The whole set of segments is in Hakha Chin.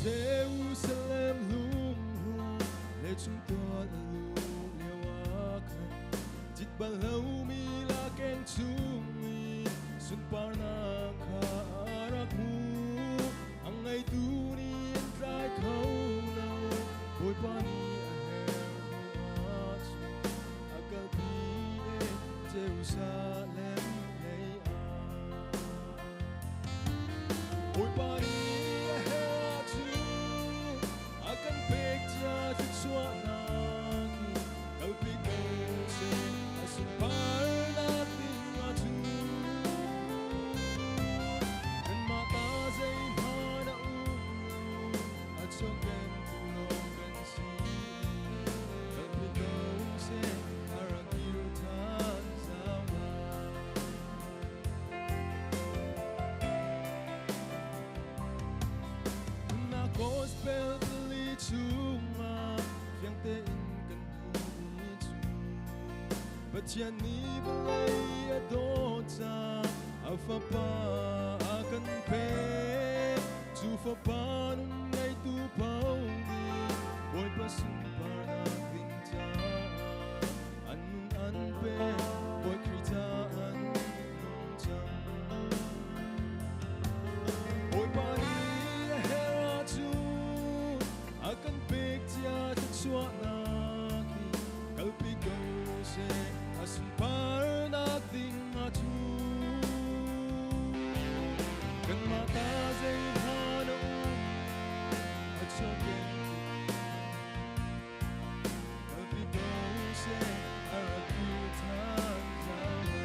Jerusalem lungruang le chungtual a luh lio ah khan cit bal lomi lakeng chung i sunparnak kha a rak hmu. A ngeitu nih an tlai kho lo, Bawipa nih a herh hnu ahcun a kalpi e Jerusalem lei ah. Bawipa nih a herh ahcun a kan pek cia thluachuahnak hi kalpi ko seh, a sunparnak ding ahcun. Kanmah ta zeihmanh a um lo, a chuakemtu lawng kan si. Kalpi ko seh, a rak kir ṭhan zau lai. Na gospel tali chungah fiang tein kan hmuhmi cu Pathian nih vawlei a dawt caah a Fapa a kan pek. Cu Fapa nun ngeitu paoh nih Bawipa sunparnak ding caah an nun an pek. Bawi Khrih caah an nung cang. Bawipa nih a herh ahcun a kan pek cia thluachuahnak hi kalpi ko seh, a sunparnak ding ahcun. Kanmah ta zeihmanh a um, a chuakken kalpi ko seh, a rak kir ṭhan zau lai.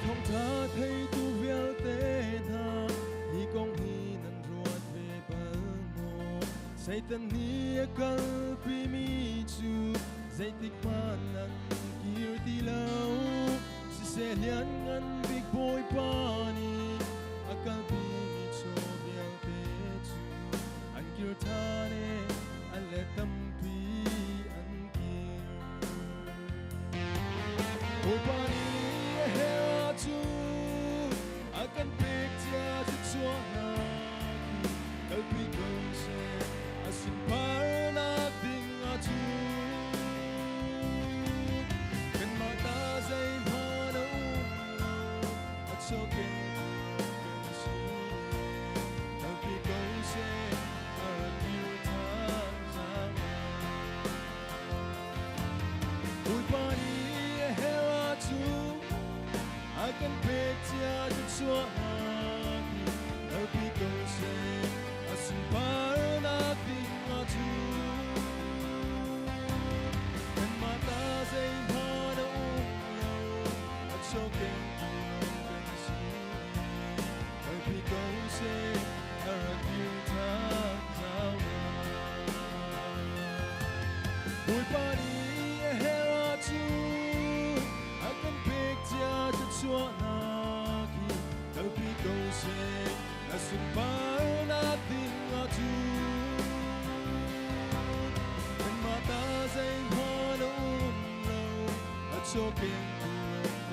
Thawngṭha theitu vialte hna, hi kong hi nan ruat ve bal maw? Satan nih a kalpimi cu zeitik hmanh nan kir ti lo. Siseh lianngan bik Bawipa nih a kalpimi chaw vialte cu an kir ṭhan i a let tampi an kir. Bawipa nih a herh ahcun a kan pek cia thluachuahnak hi kalpi ko seh, a sunparnak ding ahcun. Kanmah ta zeihmanh a um lo, a chuakin kan si. Kalpi ko seh, a rak kir ṭhan zau Bawipa nih a herh ahcun a kan pek cia thluachuahnak hi kalpi ko seh, a sunparnak ding ahcun. Kanmah ta zeihmanh a um lo, a chuakken lawng kan si. Kalpi ko seh, a rak kir ṭhan zau lai. Bawipa nih a herh ahcun a kan pek cia thluachuahnak hi kalpi ko seh, a sunparnak ding ahcun. Kanmah ta zeihmanh a um lo, a chuakin lawng.